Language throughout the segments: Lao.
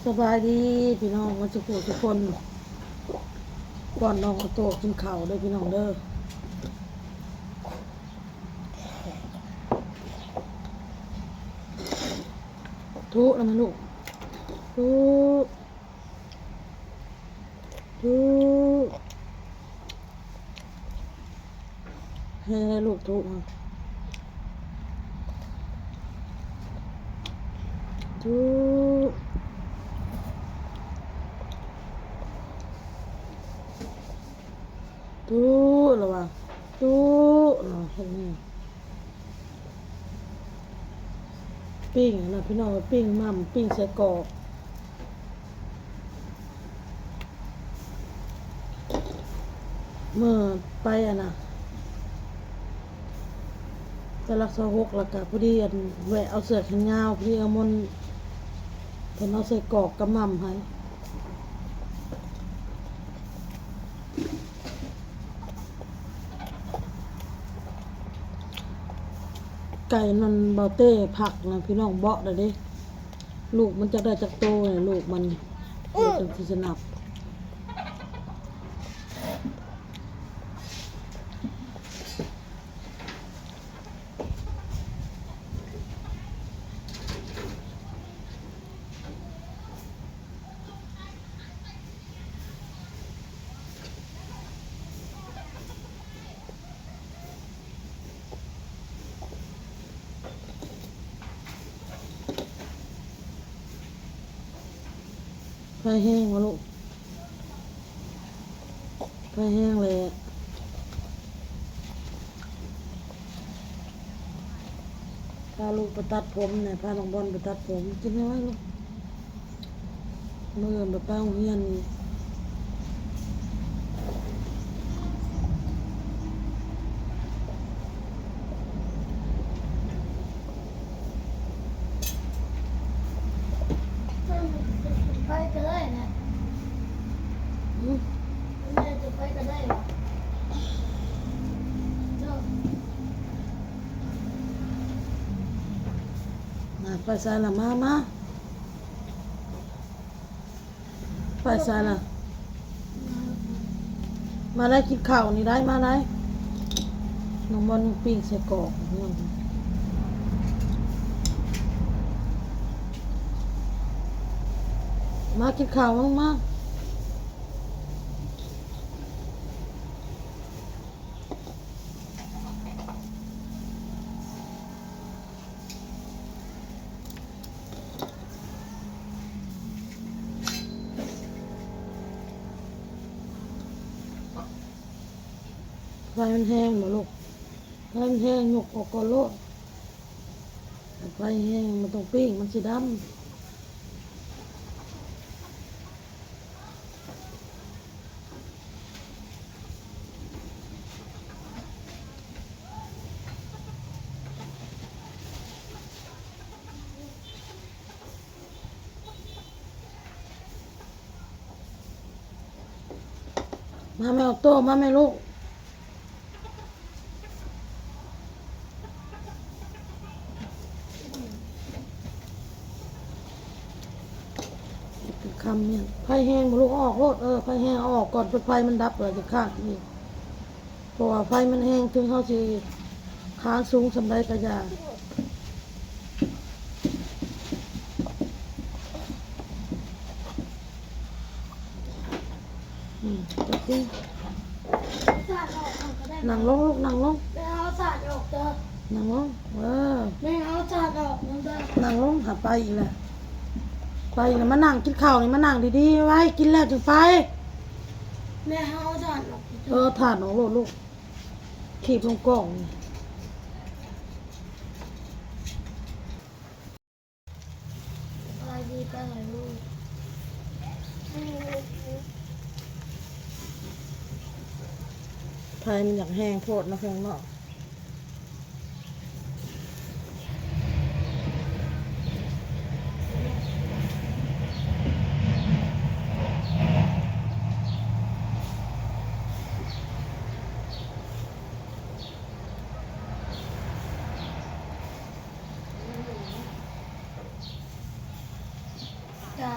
ສະບາຍດີພີ່ນ້ອງໝົດສູ່ຜູ້ສູ່ຄົນ. ກ່ອນນ້ອງອອໂຕ້ກິນເຂົ້າເດີພີ່ນ້ອງເດີ. ທຸນຳແມ່ລູກ ທຸ ທຸ ແຮງແລ້ວລູກ ທຸ ທຸ ທຸ ລະວ່າ ທຸ ເນາະ ເຮັດແມ່. ປີ້ງນະພີ່ນ້ອງ ປີ້ງໝ່ຳ ປີ້ງໄສ້ກອກ. ເມື່ອໄປອັນນະ ຕະຫຼັກຊາວຫົກ ແລ້ວກະພໍດີອັນແວະເອົາເສື້ອແຂນຍາວ ພໍດີອາມົນເພິ່ນເອົາໄສ້ກອກກັບໝ່ຳໃຫ້. ໄກ່ນັ້ນເບົາເຕ້ພັກນະພີ່ນ້ອງ ເບາະໄດ້ເດ້. ລູກມັນຈັກໄດ້ຈັກໂຕນີ້ ລູກມັນ ເອີ ຈັ່ງຊິສະໜັບ. ໄຟແຮງບໍ່ລູກ? ໄຟແຮງແຫຼະ. ພາລູກໄປຕັດຜົມແດ່ ພານ້ອງບອນໄປຕັດຜົມ. ກິນໄວໆລູກ. ມື້ອື່ນໄປ ໄປໂຮງຮຽນອີກ. ໄປກໍໄດ້ນະ. ຫືມ? ແມ່ຈະໄປກໍໄດ້ຫວາ? ເນາະ. ມາ ໄປໃສລະ? ມາ ມາ. ໄປໃສລະ? ມາໄດ້ ກິນເຂົ້ານີ້ໄດ້ ມາໄດ້. ນ້ອງມອນປີ້ງໄສ້ກອກ ມາກິນເຂົ້າ ມາ ມາ. ໄຟມັນແຮງບໍ່ລູກ? ໄຟມັນແຮງ ຍົກອອກກ່ອນໂລດ. ໄຟແຮງ ມັນຕ້ອງປີ້ງ ມັນຊິດຳ. ມາແມ່ອອໂຕ້ ມາແມ່ລູກ. ເປັນຄຳນີ້ ໄຟແຮງບໍ່ລູກ? ເອົາອອກໂລດ. ເອີ ໄຟແຮງເອົາອອກກ່ອນ ຈົນໄຟມັນດັບ ແລ້ວຈະຄ້າງອີກ. ເພາະວ່າໄຟມັນແຮງ ເຖິງເຮົາຊິຄ້າງສູງສ່ຳໃດກໍຢ່າ. ອືມ ຈັບຕິ ສາດອອກມັນກໍໄດ້. ນັ່ງລົງລູກ ນັ່ງລົງ. ແມ່ເອົາສາດອອກເດີ ນັ່ງລົງ. ເອີ ແມ່ເອົາສາດອອກມັນເດີ. ນັ່ງລົງ ຫາໄປອີກແລ້ວ ໄປອີກແລ້ວ. ມານັ່ງກິນເຂົ້ານີ້ ມານັ່ງດີໆໄວ້ ກິນແລ້ວຈຶ່ງໄປ. ແມ່ເອົາສາດອອກເດີ. ເອີ ຖາດອອກໂລດລູກ. ຄີບລົງກ່ອງ. ໄຟມັນຢາກແຮງໂພດເນາະ ເພິ່ນເນາະ. ກິ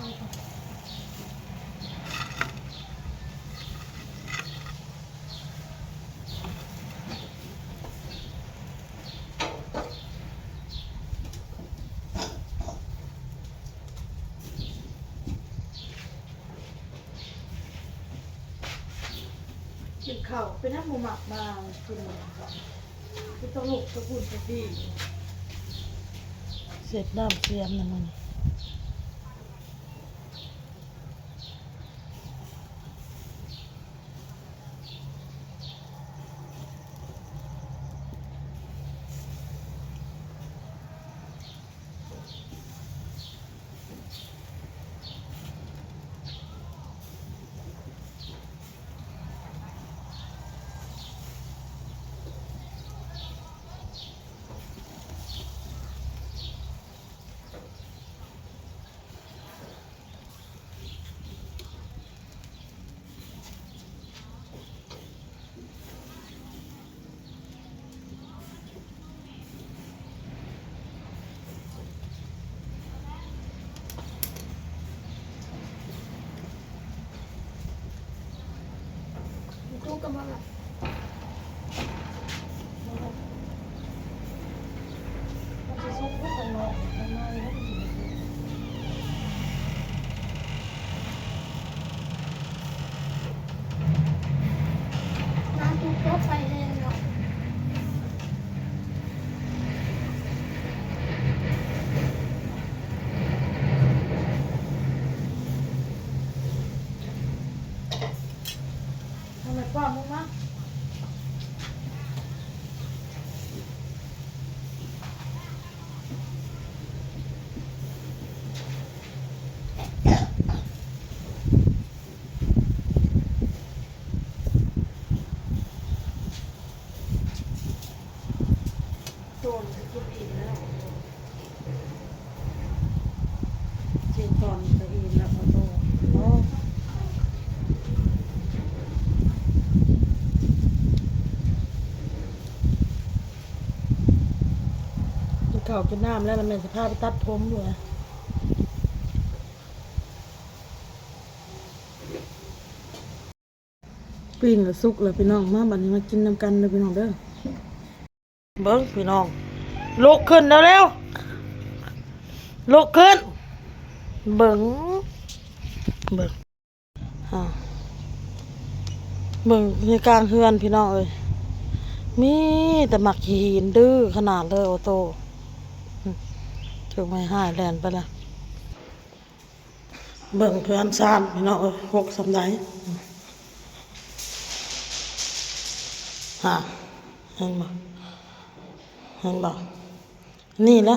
ນເຂົ້າເປັນຫຍັງບໍ່ມັກມາກິນເຂົ້າ ຄືຕ້ອງລຸກຕະກຸນຕະປີ ເສັດນ້ຳສຽມນະມັນ. ກິນເຂົ້າກິນນ້ຳແລ້ວ ລະແມ່ນຊິພາໄປຕັດຜົມຢູ່ນະ. ປີ້ງກະສຸກແລ້ວພີ່ນ້ອງ ມາບັດນີ້ມາກິນນຳກັນເດີພີ່ນ້ອງເດີ. ເບິ່ງພີ່ນ້ອງ ລຸກຂຶ້ນເລັວໆ ລຸກຂຶ້ນ ເບິ່ງ ເບິ່ງ ອາ ເບິ່ງໃນກາງເຮືອນພີ່ນ້ອງເອີຍ ມີແຕ່ໝາກຂີ້ຫີນ ດື້ຂະໜາດເລີຍ ໂອໂຕ ຖືກໄມ້ຫາຍແລ່ນໄປແລ້ວ. ເບິ່ງເຮືອນຊານພີ່ນ້ອງເອີຍ ຮົກສ່ຳໃດ ຫາ ເຫັນບໍ່ ເຫັນບໍ່ ນີ້ແຫຼະ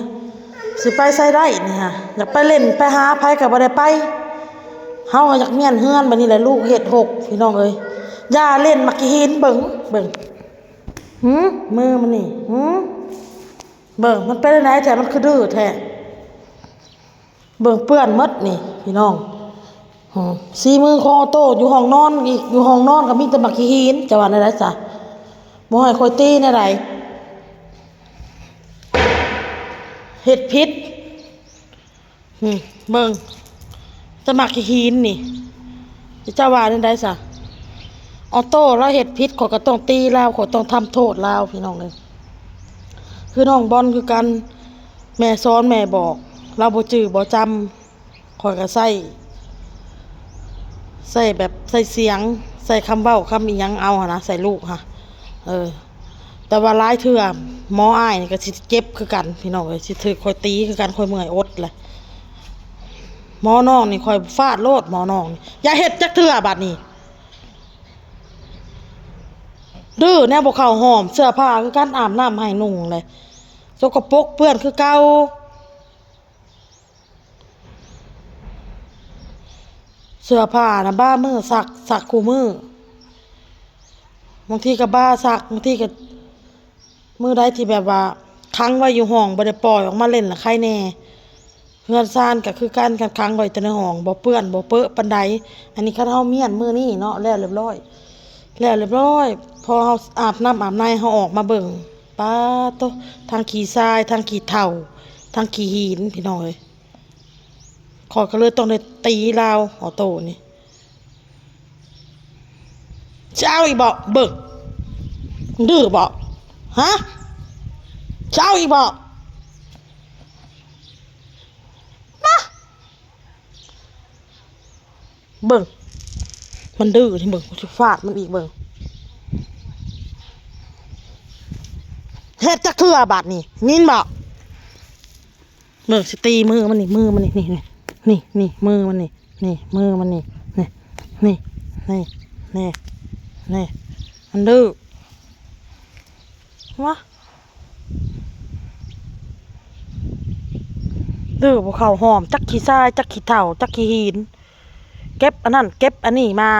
ຊິໄປໃສໄດ້ນີ້ຫາ ຢາກໄປຫຼິ້ນໄປຫາໃຜກະບໍ່ໄດ້ໄປ ເຮົາກະຢາກມ້ຽນເຮືອນ ບາດນີ້ແຫຼະລູກເຮັດຮົກພີ່ນ້ອງເອີຍ ຢ່າຫຼິ້ນໝາກຂີ້ຫີນ ເບິ່ງ ເບິ່ງ ຫື ມືມັນນີ້ ຫື ເບິ່ງ ມັນເປັນຈັ່ງໃດແທ້ ມັນຄືດື້ແທ້. ເບິ່ງເປື້ອນໝົດນີ້ພີ່ນ້ອງ ຫື ສີມືຂອງໂອໂຕ ຢູ່ຫ້ອງນອນອີກ ຢູ່ຫ້ອງນອນກະມີແຕ່ໝາກຂີ້ຫີນ ຈະວ່າແນວໃດຊະ ບໍ່ໃຫ້ຂ້ອຍຕີແນວໃດ ເຮັດຜິດ ຫື ເບິ່ງ ແຕ່ໝາກຂີ້ຫີນນີ້ ຈະວ່າແນວໃດຊະ ໂອໂຕລາວເຮັດຜິດ ຂ້ອຍກະຕ້ອງຕີລາວ ຂ້ອຍຕ້ອງທຳໂທດລາວ ພີ່ນ້ອງເອີຍ. ຄືນ້ອງບອນຄືກັນ ແມ່ສອນແມ່ບອກ ລາວບໍ່ຈື່ບໍ່ຈຳ ຂ້ອຍກະໃຊ້ ໃຊ້ແບບໃຊ້ສຽງ ໃຊ້ຄຳເວົ້າຄຳອີ່ຫຍັງເອົາຫັ້ນນະ ໃສ່ລູກຫະ ເອີ ແຕ່ວ່າຫຼາຍເທື່ອໝໍອ້າຍນີ້ກະຊິເຈັບຄືກັນພີ່ນ້ອງເອີຍ ຊິຖືກຂ້ອຍຕີຄືກັນ ຂ້ອຍເມື່ອຍອົດແຫຼະ ໝໍນ້ອງນີ້ຂ້ອຍຟາດໂລດ ໝໍນ້ອງນີ້ ຢ່າເຮັດຈັກເທື່ອບາດນີ້. ດື້ແນວບໍ່ເຂົ້າຫ້ອງ ເສື້ອຜ້າຄືກັນ ອາບນ້ຳໃຫ້ນຸ່ງແຫຼະ ສົກກະປົກເປື້ອນຄືເກົ່າ ເສື້ອຜ້ານະບາມື້ຊັກ ຊັກຄູ່ມື້ ບາງທີກະບາຊັກ ບາງທີກະ ມື້ໃດທີ່ແບບວ່າຂັງໄວ້ຢູ່ຫ້ອງ ບໍ່ໄດ້ປ່ອຍອອກມາຫຼິ້ນລະໄຄແນ່. ເຮືອນຊານກະຄືກັນ ຄັນຂັງໄວ້ແຕ່ໃນຫ້ອງ ບໍ່ເປື້ອນບໍ່ເປິປານໃດ. ອັນນີ້ຄັນເຮົາມ້ຽນມື້ນີ້ເນາະ ແລ້ວລຽບຮ້ອຍ ແລ້ວລຽບຮ້ອຍ ພໍເຮົາອາບນ້ຳອາບໃນ ເຮົາອອກມາເບິ່ງ ປາໂຕ ທັງຂີ້ຊາຍ ທັງຂີ້ເຖົ່າ ທັງຂີ້ຫີນ ພີ່ນ້ອງເອີຍ. ຂ້ອຍກໍເລີຍຕ້ອງໄດ້ຕີລາວ ອອໂຕ້ນີ້. ຊິເອົາອີກບໍ່? ເບິ່ງ ດື້ບໍ່? ຮະ? ຊິເອົາອີກບໍ່? ມາ ເບິ່ງ ມັນດື້ນີ້ ເບິ່ງ ກູຊິຟາດມັນອີກ ເບິ່ງ ເຮັດຈັກເທື່ອບາດນີ້ ຍິນບໍ່? ເບິ່ງ ຊິຕີມືມັນນີ້ ມືມັນນີ້ ນີ້ ນີ້ ນີ້ ມືມັນນີ້ ນີ້ ມືມັນນີ້ ນີ້ ນີ້ ນີ້ ນີ້ ນີ້ ມັນດື້ ວະ ດື້ບໍ່ເຂົ້າຫ້ອມ ຈັກຂີ້ຊາຍ ຈັກຂີ້ເຖົ່າ ຈັກຂີ້ຫີນ ເກັບອັນນັ້ນເກັບອັນນີ້ມາ.